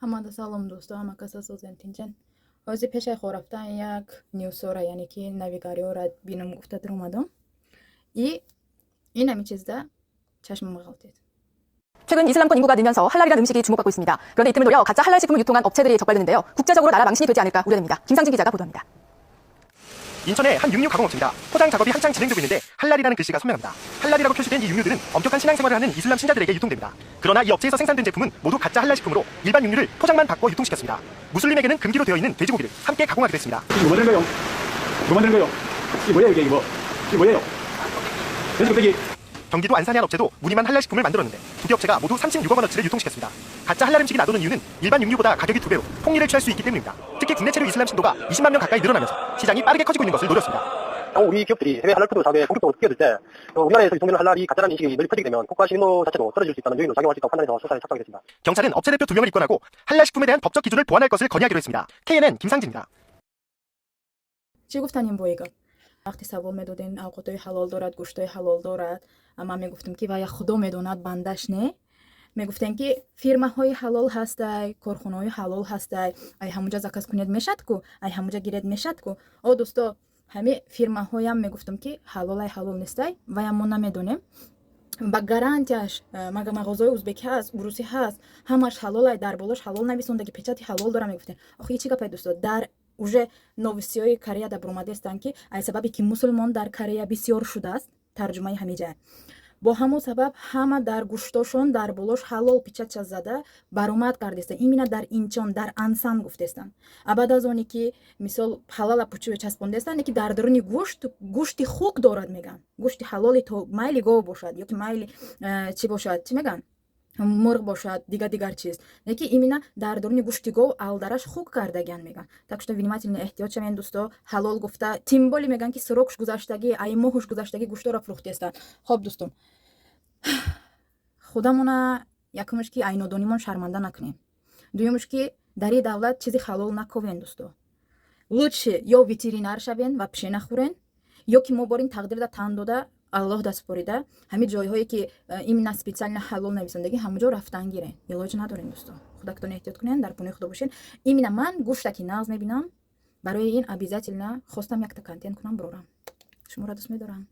Ҳамада салом, дӯсто, ҳама каса созен, тинчен. Ҳозир пешаи хоб рафтан як ньюсора, яъне ки навигариёра бинам гуфта дуромадам. И ин ҳами чизда чашмам ғалтид. 최근 이슬람권 인구가 늘면서 할랄이라는 음식이 주목받고 있습니다. 그런데 이 틈을 노려 가짜 할랄 식품을 유통한 업체들이 적발됐는데요. 국제적으로 나라 망신이 되지 않을까 우려됩니다. 김상진 기자가 보도합니다. 인천의 한 육류 가공업체입니다. 포장 작업이 한창 진행되고 있는데 할랄이라는 글씨가 선명합니다. 할랄이라고 표시된 이 육류들은 엄격한 신앙생활을 하는 이슬람 신자들에게 유통됩니다. 그러나 이 업체에서 생산된 제품은 모두 가짜 할랄 식품으로 일반 육류를 포장만 바꿔 유통시켰습니다. 무슬림에게는 금기로 되어 있는 돼지고기를 함께 가공하기도 했습니다. 이거 뭐 만드는 거예요? 뭐 만드는 거예요? 이게 뭐예요, 이게? 이거 이게 뭐예요? 돼지 껍데기. 경기도 안산의 한 업체도 무늬만 할랄 식품을 만들었는데 두 개 업체가 모두 36억 원어치를 유통시켰습니다. 가짜 할랄 음식이 나도는 이유는 일반 육류보다 가격이 2배로 폭리를 취할 수 있기 때문입니다. 특히 국내 체류 이슬람 신도가 20만 명 가까이 늘어나면서 시장이 빠르게 커지고 있는 것을 노렸습니다. 향후 우리 기업들이 해외 할랄 푸드 사업에 본격적으로 뛰어들 때 우리나라에서 유통되는 할랄이 가짜라는 인식이 널리 퍼지게 되면 국가 신인도 자체도 떨어질 수 있다는 요인으로 작용할 수 있다고 판단해서 수사에 착수하게 됐습니다. 경찰은 업체 대표 2명을 입건하고 할랄 식품에 대한 법적 기준을 보완할 것을 건의하기로 했습니다. KNN 김상진입니다. Чӣ гуфтаним бо гап? Вақте савол медодем, авқотҳои ҳалол дорад, гӯштҳои ҳалол дорад, ман мегуфтам, ки вая Худо медонад, бандаш не. Мегуфтем, ки фирмаҳои ҳалол ҳастай, корхонаҳои ҳалол ҳастай, ай ҳамуҷа заказ кунед, мешад ку, ай ҳамуҷа гиред, мешад ку. О, дӯсто, ҳами фирмаҳоям мегуфтам, ки ҳалолай, ҳалол нестай, ваям мо намедонем. Ба гарантияш мағозаҳои узбекӣ ҳаст, урусӣ ҳаст, ҳамаш ҳалолай, дар болош ҳалол нависондаги, печати ҳалол дора, мегуфтем. Охи, чӣ гапай, дӯсто? Дар уже новостиҳои Кореяда буромадестанд, ки аз сабабе ки мусулмон дар Корея бисёр шудааст, тарҷумаи ҳамиҷа, бо ҳамон сабаб ҳама дар гӯштошон дар болош ҳалол печатша зада баромад кардестанд. Именно дар Инчон, дар Ансан гуфтестанд. А баъд аз оне ки, мисол, ҳалала часпондестанд, ки дар даруни гӯшт гӯшти хук дорад, меган, гӯшти ҳалоли то майли гов бошад ёки майли чӣ бошад, чӣ меган, мурғ бошад, дигар дигар чиз, леки именно дар дуруни гӯшти гов алдараш хук кардагиан, меган. Так что внимательно, эҳтиёт шавен, дӯсто. Ҳалол гуфта, тем более меган, ки срокш гузаштагӣ, ай моҳуш гузаштагӣ гӯштора фурӯхтестанд. Хоб, дӯстон, худамона якумш, ки айнодонимон шарманда накунем, дуюмш, ки дар ин давлат чизи ҳалол наковен, дӯсто. Лучше ё ветеринар шавен ва пише нахӯрен, ё ки мо борин тақдирда тан дода, Аллоҳ даст порида, ҳамин ҷойҳое ки именно специально ҳалол нависондагӣ, ҳамон рафтан гирен. Илоҷ надорем, дӯсто. Худактон эҳтиёт кунен, дар пунои Худо бошен. Именно ман гӯшта ки нағз мебинам, барои ин обязательно хостам якта контент кунам, бирорам. Шуморо дӯст медорам.